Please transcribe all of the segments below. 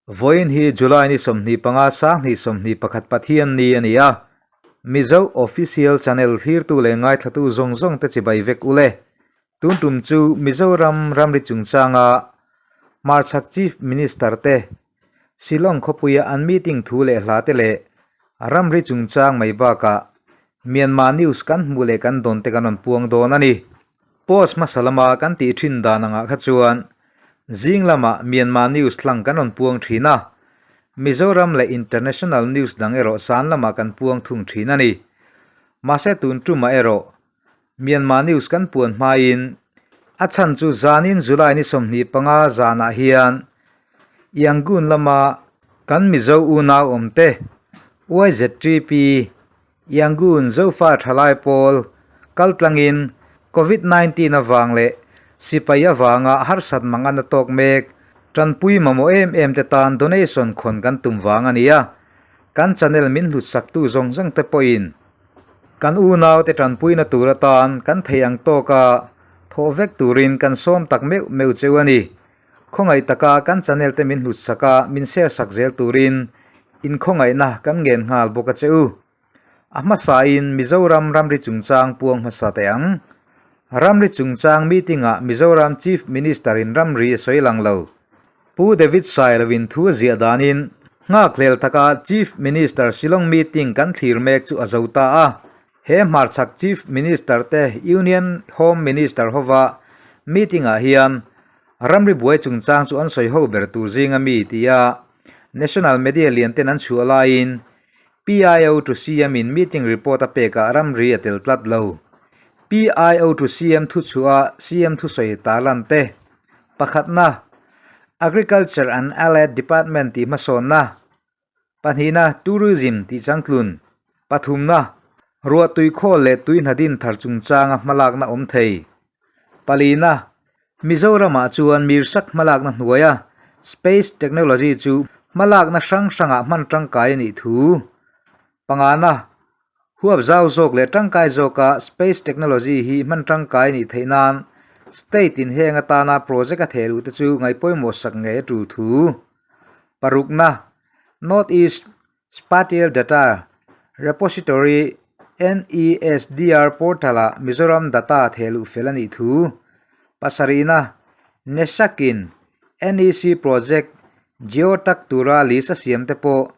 Vawiin hi July ni 25 2021 Pathian ni a ni a, Mizo Official Channel thlirtu leh ngaithlatu zawng zawng te chibai vek u le. Tun tum chu Mizoram ramri chungchanga Hmarchhak Chief Minister te Shillong khawpuia an meeting thu leh hla te leh ramri chungchang mai bakah Myanmar news kan hmuh leh kan dawn te kan rawn puang dawn a ni. Post hmasa lama kan tih thin dan angah kha chuan zing lamah Myanmar news hlang kan rawn puang thin a, Mizoram leh international news dang erawh san lamah kan puang thung thin a ni. Mahse tun tumah erawh Myanmar news kan puan hmain a chhan chu zanin July ni 25 zanah hian Yangon lama kan Mizo unau awmte YZTP Yangon Zofa thalai pawl kaltlangin Covid 19 avang leh sipai avanga harsat mang an a tawk mek tanpui mamawh em em te tan donation khawn kan tum vang a ni a, kan channel min hlut saktu zawng zawng te pawhin Kan unaute tanpuina tur atan kan thei ang tawka thawh vek turin kan sawm tak meuh meuh cheu a ni. Khawngaih taka kan channel te min hlut sak a, min share sak zel turin inkhawngaihna kan ngen nghal bawk a che u. A hmasain Mizoram ramri chungchang puang hmasa teh ang. Ramri chungchang meeting-ah Mizoram Chief Minister-in ramri a sawi lang lo. Pu David Sailovin thu a ziah danin, nghakhlel taka Chief Minister Shillong meeting kan thlir mek chu a zo ta a. He hmarchhak Chief Minister te Union Home Minister hova meeting-ah hian ramri buai chungchang chu an sawi ho ber tur zinga mi tia National Media lian ten an chhuah laiin PIO to CM in meeting report a pekah ramri a tel tlat lo. PIO to CM thuchhuah a CM thusawi tarlan te. Pakhatna, Agriculture and Allied Department tih hmasawnna. Pahnihna, Tourism tih changtlun. Pathumna, Ruahtui khawl leh tui hna din thar chungchanga hmalakna awm thei. Palina, Mizoramah chuan Mirsak hmalakna hnuaia Space Technology chu hmalakna hrang hrangah hman tangkai a nih thu. Pangana, Huap zau zawk leh tangkai zawka Space Technology hi hman tangkai a nih theih nan State in heng atana project a theh luh te chu ngaihpawimawh sak ngei a tul thu. Parukna, North East Spatial Data Repository, NESDR, portal-ah Mizoram data thehluh fel a nih thu. Pasarihna, Nesak-in NEC project Geotag tura list a siam te pawh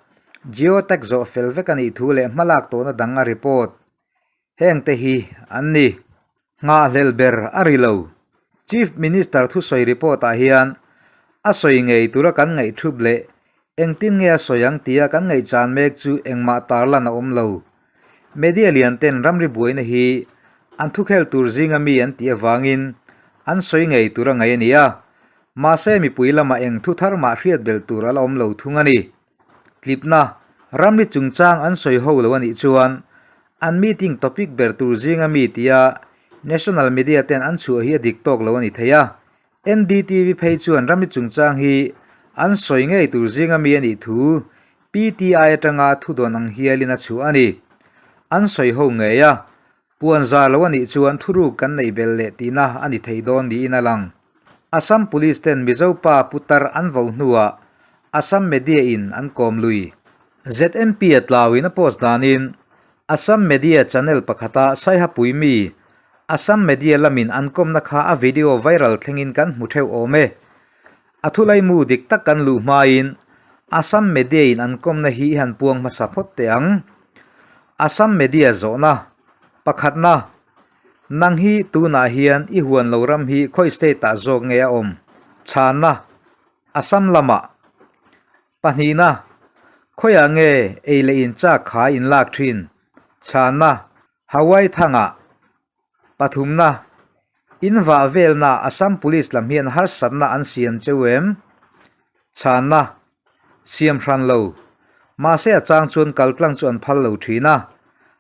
Geotag zawh fel vek a nih thu leh hmalak tawhna dang a report. Heng te hi an ni. Nghahhlelh ber a ri lo. Chief Minister thusawi report ah hian a sawi ngei tura kan ngaih thup leh engtin nge a sawi ang tia kan ngaihchan mek chu engmah tarlan a awm lo. Media lian ten ramri buaina hi an thukhel tur zinga mi an tih avangin an sawi ngei tura ngaih a ni a, mahse mipui lamah eng thu thar mah hriat belh tur a la awm lo thung a ni. Tlipna, ramri chungchang an sawi ho lo a nih chuan an meeting topic ber tur zinga mi tia national media ten an chhuah hi a dik tawk lo a ni thei a. NDTV phei chuan ramri chungchang hi an sawi ngei tur zinga mi a nih thu PTI atanga thudawn ang hialin a chhuah a ni. An sawi ho ngei a, puan zar lo a nih chuan thuruk kan neih belh leh tihna a ni thei dawn niin a lang. Assam Police ten Mizo pa putar an vo hnuah Assam Media in an kawm lui. ZMP a tlauin a post danin Assam Media channel pakhata Saihapui mi Assam Media lamin an kawmna kha a video viral thlengin kan hmu theuh awm e. A thulaimu dik tak kan luh hmain Assam Media in an kawmna hi i han puang hmasa phawt teh ang. Assam Media zawhna pakhatna Nang hi tunah hian i huan lo ram hi khawi state ah zawk nge a awm? Chhanna, Assam lamah. Pahnihna, Khawiah nge ei leh in chak kha in lak thin? Chhanna, Hawaii thangah. Pathumna, In vah velna Assam Police lam hian harsatna an siam cheu em? Chhanna, Siam hran lo. Mahse a chang chuan kaltlang chu an phal lo thin a.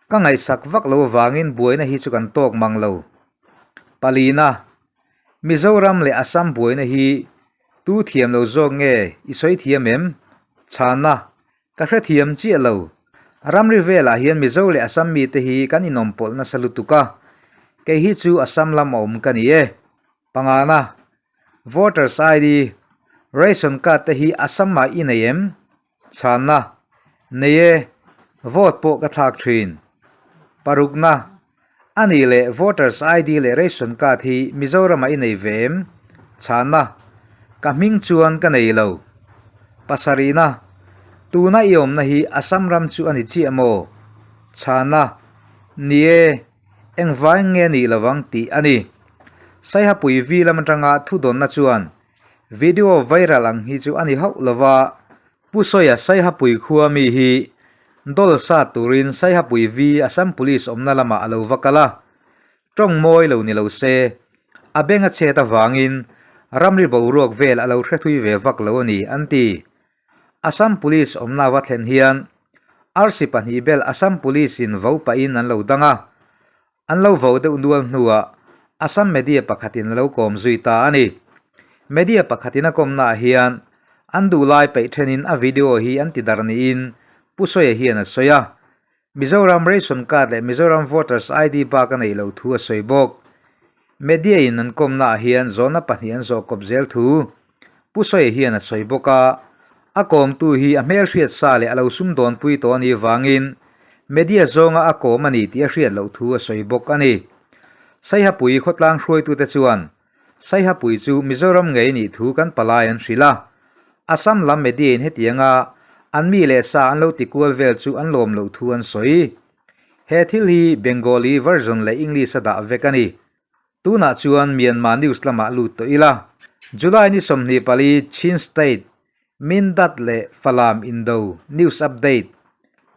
Ka ngaihsak vak lo avangin buaina hi chu kan tawk mang lo. Palina, Mizoram leh Assam buaina hi tu thiam lo zawk nge i sawi thiam em? Chhana, Ka hrethiam chiah lo. Ramri velah hian Mizo leh Assam mite hi kan inawm pawlh nasa lutuk a. Kei hi chu Assam lam a awm ka ni e. Pangana, Voters ID. Ration card te hi Assam-ah i nei em? Chhanna, Nei e, vote pawh ka thlak thin. Parukna, A nih leh voters ID leh ration card hi Mizoramah i nei ve em? Chhanna, Ka hming chuan ka nei lo. Pasarihna, Tuna i awmna hi Assam ram chu a ni chiah maw? Chhanna, Ni e, engvai nge nih lovang tih a ni. Saihapui vi lam atanga thudawnna chuan Video viral ang hi chu a ni hauh lova, Pu Sawia Saihapui khua mi hi Dol sat turin Saihapui V Assam Police awmna lamah a lo va kal a, tawng mawi lo ni lo se, a beng a chhet avangin ramri boruak vel a lo hre thui ve vak lo a ni, an ti. Assam Police awmna va thlen hian arsi pahnih bel Assam Police in vo pahin an lo dang a, An lo vo deuh nual hnuah Assam media pakhatin a lo kawm zui ta a ni. Media pakhatin a kawmnaah hian an duh lai peih thenin a video hi an ti darh niin Pu Sawia hian a sawi a. Mizoram Ration Card leh Mizoram Voters ID bak a neih loh thu a sawi bawk. Media in an kawmnaah hian zawhna pahnih an zawh kawp zel thu Pu Sawia hian a sawi bawk a, a kawmtu hi a hmelhriat sa leh a lo sumdawnpui tawh a nih vangin media zawnga a kawm a ni tih a hriat loh thu a sawi bawk a ni. Saihapui khawtlang hruaitute chuan Saihapui chu Mizoram ngei nih thu kan palai an hrilh a, Assam lam media in hetianga an mi leh sa an lo ti kual vel chu an lawm loh thu an sawi. He thil hi Bengali version leh English a dah vek a ni. Tunah chuan Myanmar news lamah lut tawh ila. July ni 24 Chin State, Mindat leh Falam Indo news update.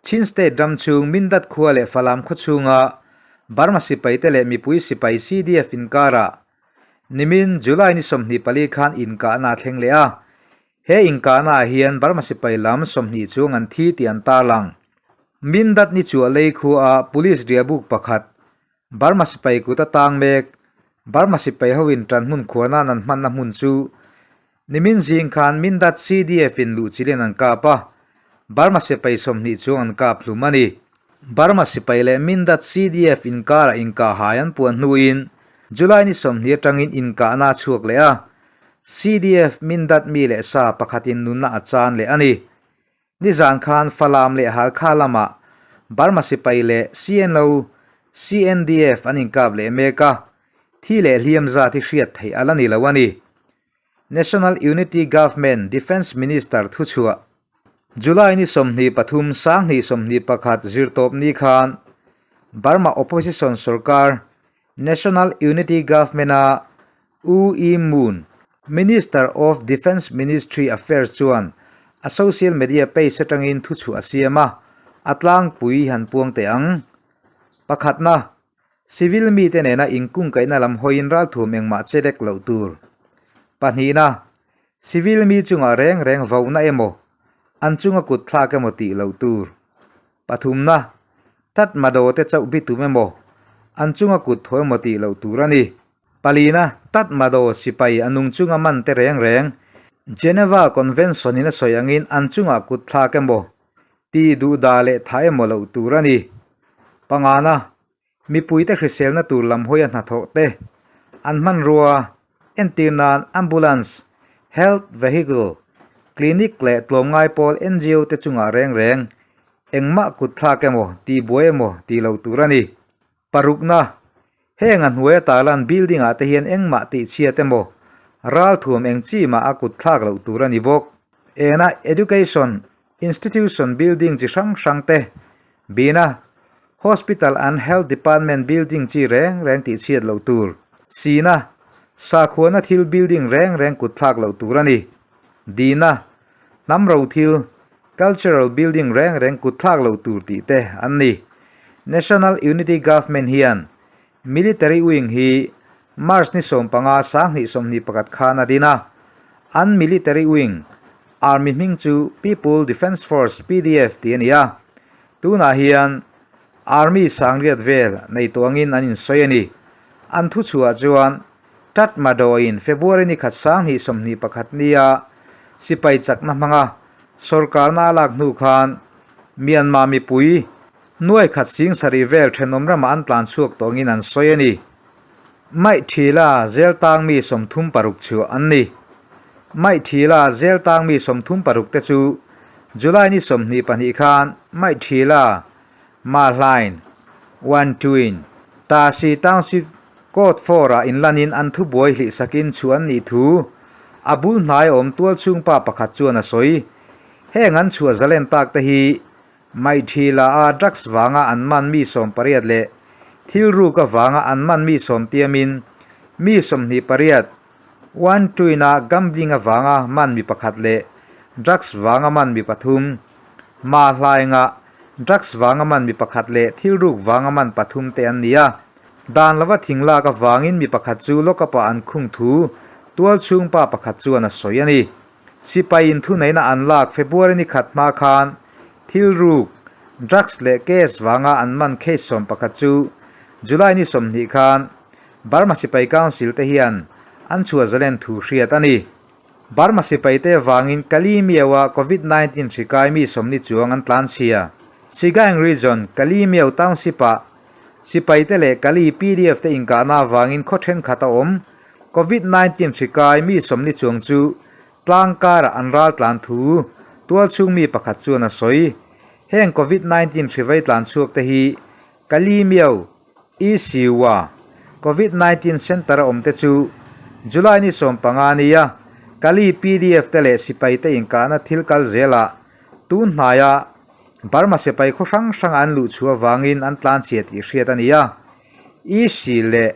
Chin State ram chhung Mindat khua leh Falam khaw chhunga Burma sipai te leh mipui sipai CDF inkarah nimin July ni 24 khan inkahna a thleng leh a. He inkahna ah hian Burma sipai lam 20 chuang an thi tih an tarlang. Mindat ni chuah lei khua ah Police riahbuk pakhat Burma sipai kut a tang mek. Burma sipai hoin tan hmun khuar nan an hmanna hmun chu nimin zing khan Mindat CDF in luh chilin an kap a, Burma sipai 20 chuang an kap hlum a ni. Burma sipai leh Mindat CDF inkarah inkah hai an puan hnuin July ni 20 atangin inkahna a chhuak leh a, CDF Mindat mi leh sa pakhatin nunna a chan leh a ni. Nizan khan Falam leh Halkha lamah Burma sipai leh CNLO, CNDF an inkap leh mek a, thi leh hliam zat hi hriat theih a la ni lo a ni. National Unity Government Defence Minister thuchhuah July ni 23 2021 zirtawp ni khan Burma Opposition sorkar National Unity Government-a U Yi Moon, Minister of Defence Ministry Affairs chuan a social media page atangin thuchhuah a siam a, a tlangpui han puang teh ang. Pakhatna, Civil mite nena inkungkaihna lam hawiin ralthum engmah che lek loh tur. Pahnihna, Civil mi chungah reng reng vohna emaw, an chunga kut thlak emaw tih loh tur. Pathumna, Tatmadaw te chauh bitum emaw, an chunga kut thaw emaw tih loh tur a ni. Palina, Tatmadaw sipai a nung chunga man te reng reng, Geneva Convention in a sawi angin an chungah kut thlak emaw, ti duh dah leh tha emaw loh tur a ni. Pangana, Mipuite hriselna tur lam hawi a hnathawh te, an hmanrua, entir nan ambulance, health vehicle, clinic leh tlawmngai pawl NGO te chungah reng reng engmah kut thlak emaw, ti buai emaw tih loh tur a ni. Parukna, Heng a hnuaia tarlan building ah te hian engmah tih chhiat emaw, ralthuam eng chi mah a kut thlak loh tur a ni bawk. Ena Education Institution building chi hrang hrang te, Bina Hospital and Health Department building chi reng reng tih chhiat loh tur. Sina, Sakhuana thil building reng reng kut thlak loh tur a ni. Dina, Hnam ro thil, Cultural building reng reng kut thlak loh tur tih te an ni. National Unity Government hian Military Wing hi March ni 15 2021 khan a din a. An Military Wing, Army hming chu People Defence Force, PDF, tih a ni a. Tunah hian Army sangriat vel nei tawh angin an insawi a ni. An thuchhuah chuan Tatmadaw-in February ni khat 2021 nia sipai chakna hmanga sorkarna a lak hnu khan Myanmar mipui nuai khat sing sarih vel thenawm ramah an tlan chhuak tawh angin an sawi a ni. Maih Thila zel tang mi 36 chhuah an ni. Maithila zel tang mi 36 te chu July ni 22 khan Maithila Mahlain, Wantuin, Tasi Township Court 4 ah inlanin an thubuai hlih sakin chhuah an nih thu a bul hnai a awm tualchhung pa pakhat chuan a sawi. Heng an chhuah zalen tak te hi Maithila a drugs vanga an man mi 18 leh thil ruk avanga an man mi sawm tiamin mi 28 Wantuin a gambling avanga man mi pakhat leh drugs vanga man mi pathum, Mahlainga drugs vanga man mi pakhat leh thil ruk vanga man pathum te an ni a. Dan lova thing lak avangin mi pakhat chu lockup ah an khung thu tualchhung pa pakhat chuan a sawi a ni. Sipai in thuneihna an lak February ni khat hma khan thil ruk, drugs leh case vanga an man case 11 chu July ni 20 khan Burma Sipai Council te hian an chhuah zalen thu hriat a ni. Burma sipai te avangin Kalimiau a Covid 19 hri kai mi sawmni chuang an tlan chhia. Sagaing Region, Kalimiau Township ah sipai te leh Kali PDF te inkahna avangin khaw thenkhat a awm. Covid 19 hri kai mi sawmni chuang chu tlang karah an ral tlan thu tualchhung mi pakhat chuan a sawi. Heng Covid 19 hri vei tlan chhuak te hi Kalimiau, ECU-a Covid 19 Centre a awmte chu July ni 15 nia Kali PDF te leh sipai te inkahna thil kal zelah tun hnaia Burma sipai khaw hrang hranga an luh chhuah avangin an tlanchhia tih hriat a ni a. EC leh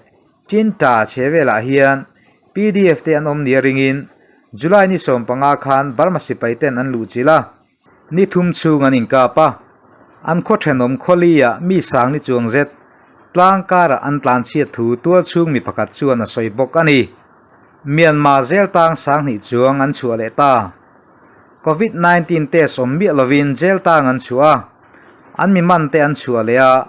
Chinta chhe velah hian PDF te an awm nia ringin July ni 15 khan Burma sipai ten an luhchilh a. Ni thum chhung an inkap a, an khaw thenawm khawli-ah mi sang ni chuang zet tlang karah an tlanchhiat thu tualchhung mi pakhat chuan a sawi bawk a ni. Myanmar zel tang 2000 chuang an chhuah leh ta. Covid 19 test awm miah lovin jail tang an chhuah a, an mi man te an chhuah leh a,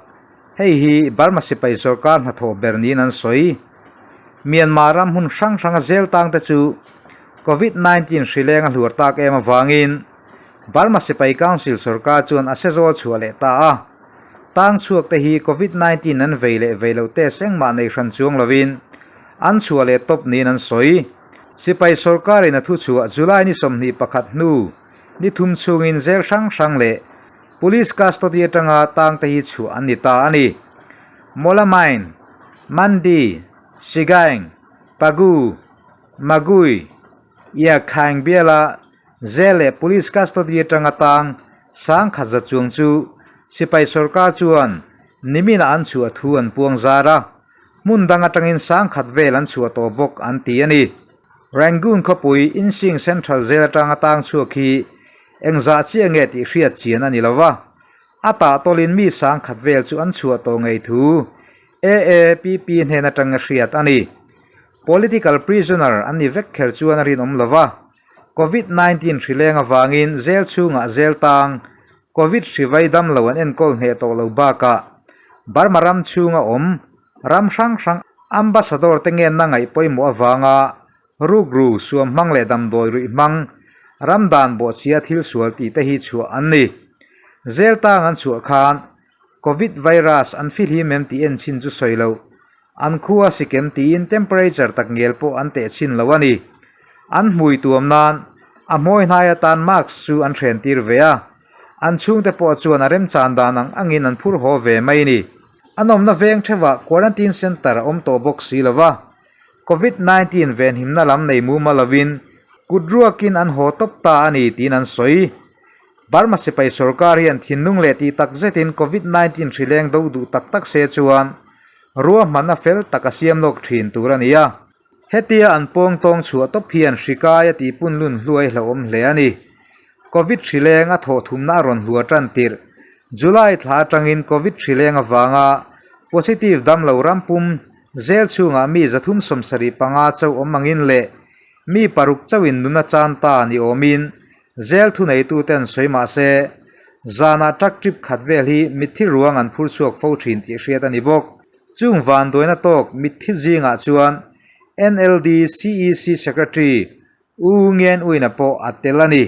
hei hi Burma sipai sorkar hnathawh ber niin an sawi. Myanmar ram hmun hrang hranga jail tang te chu Covid 19 hri leng a hluar tak em avangin Burma Sipai Council sorkar chuan a sezawl chhuah leh ta a. Tang chhuak te hi Covid 19 an vei leh vei loh test engmah nei hran chuang lovin an chhuah leh tawp niin an sawi. Sipai sorkarin a thuchhuah July ni 21 hnu ni thum chhungin jail hrang hrang leh Police custody atanga tang te hi chhuah an ni ta a ni. Mawlamyine, Mandi, Sagaing, Pagu, Magui, Ia Khaing biala jail leh police custody atanga tang 10,100 chuang chu sipai sorkar chuan niminah an chhuah thu an puang zar a, hmun dang atangin 10,000 vel an chhuah tawh bawk an ti a ni. Rangoon khawpui Insing Central Jail atanga tang chhuak hi engzah chiah nge tih hriat chian a ni lo va, a tah tawlin mi 10,000 vel chu an chhuah tawh ngei thu AAPP hnen atanga hriat a ni. Political prisoner an ni vek kher chuan a rinawm lo va, Covid 19 hri leng avangin jail chhungah jail tang Covid hri vai dam lo an enkawl hneh tawh lo bakah Burma ram chhunga awm ram hrang hrang ambassador te ngenna ngaih pawimawh avanga rukru suam hmang leh damdawi ruih hmang ram dan bawhchhia thil sual tih te hi chhuah an ni. Jail tang an chhuah khan Covid virus an fihlim em tih enchhin chu sawi loh. An khua sikem tiin temperature tak ngel pawh an teh chhin lo a ni. An hmui tuam nan a hmawi hnai atan mask chu an hren tir ve a. An chhungte pawh chuan a remchan dan ang angin an phur haw ve mai ni. An awmna veng theuhah quarantine centre a awm tawh bawk si lo va. Covid 19 venhimna lam nei mumal lovin kut ruakin an haw tawp ta a ni tiin an sawi. Burma sipai sorkar hian thinlung leh tih tak zetin Covid 19 hri leng do duh tak tak se chuan ruahmanna fel tak a siam lawk thin tur a ni a. Hetia an pawng tawng chhuah tawp hian hri kai a tih pun lun hluai hlauhawm hle a ni. Covid hri leng a thawh thumna a rawn hluar tan tirh July thla atangin Covid hri leng avanga positive damlo rampum zel chhungah mi 375 chauh awm angin leh mi paruk chauhin nuna chan ta ni awmin Zel thuneituten sawi mah se, zanah truck trip khat vel hi mitthi ruang an phur chhuak fo thin tih hriat a ni bawk. Chung vanduaina tawk mitthi zingah chuan NLD CEC Secretary U Ngen Uina pawh a tel a ni.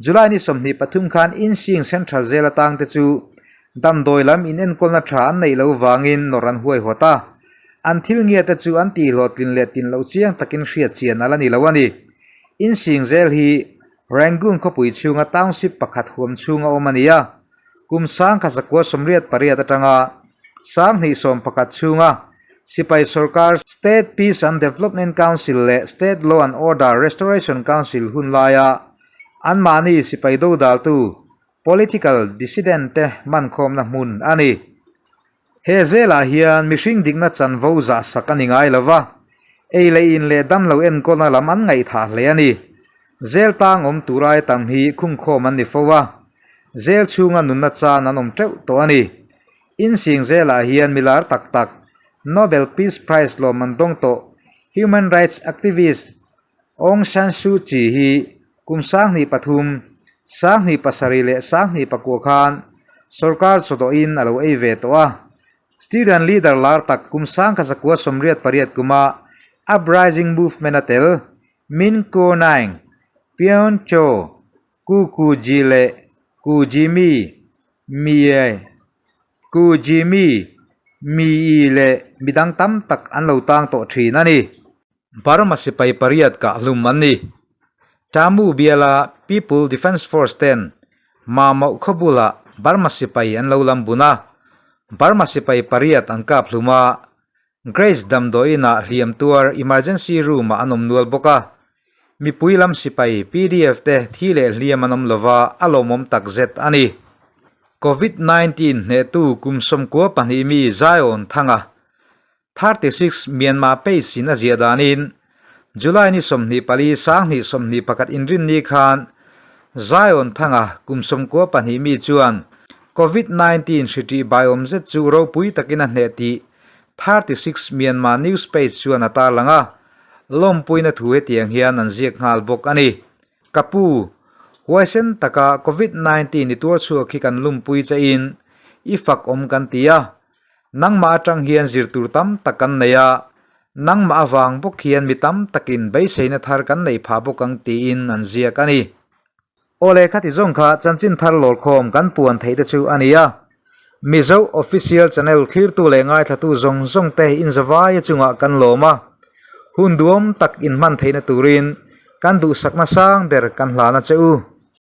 July ni 23 khan Insing Central Jail atang te chu damdawi lam inenkawlna tha an neih loh vangin nawrh an huaihawt a. An thil ngiate chu an tihhlawhtlin leh tin loh chiang takin hriat chian a la ni lo a ni. Insing zel hi Rangoon khawpui chhunga township pakhat huam chhunga awm a ni a, kum 1988 atanga 2011 chhunga sipai sorkar State Peace and Development Council leh State Law and Order Restoration Council hun laia anmahni sipai dodaltu political dissident te mankhawmna hmun a ni. He zelah hian mihring dikna chanvo zah sak a ni ngai lo va, ei leh in leh damlo enkawlna lam an ngaihthah hle a ni. Zel tang awm tur aia tam hi khungkhawm an ni fo a, zel chhunga nunna chan an awm teuh tawh a ni. Insing zelah hian milar tak tak, Nobel Peace Prize lawm an dawng tawh human rights activist Aung San Suu Kyi hi kum 2003, 2007 leh 2009 khan sorkar chawdawhin a lo ei ve tawh a. Student leader lar tak kum 1988 kuma uprising movement a tel Min Ko Naing, Pyeon Cho, Ku Ku Ji leh Ku Jimmy Mie, Ku Jimmy Mii leh midang tam tak an lo tang tawh thin a ni. Burma sipai pariat kah hlum an ni. Tamu biala People Defence Force ten Mamauh khaw bulah Burma sipai an lo lam bun a, Burma sipai pariat an kap hlum a, Grace damdawiinah hliam tuar emergency room ah an awm nual bawk a. Mipui lam sipai pdf te thi leh hliam an awm lova a lawmawm takzet a ni. Covid 19 hnehtu kum 92 mi Zion Thanga 36 Myanmar Pace in a ziah danin July ni 24 2021 inrinni khan Zion Thanga kum 92 mi chuan Covid-19 hri ṭih baiawm zet chu ropui takin a hneh tih 36 Myanmar News Page chuan a tarlang a, lawmpuina thu hetiang hian an ziak nghal bawk a ni. Ka pu, huaisen taka Covid-19 i tuar chhuak hi kan lumpui chein i fak awm kan ti a, Nangmah atang hian zir tur tam tak kan nei a, nangmah avang bawk hian mi tam takin beiseina thar kan neih phah bawk ang tiin an ziak a ni. Aw le khati zawng kha chanchin thar lawrkhawm kan puan theih te chu a ni a. Mizo Official Channel thlirtu leh ngaithlatu zawng zawng te inzavaia chungah kan lawm a, hun duam tak inhman theihna turin kan duhsakna sang ber kan hlan a che u.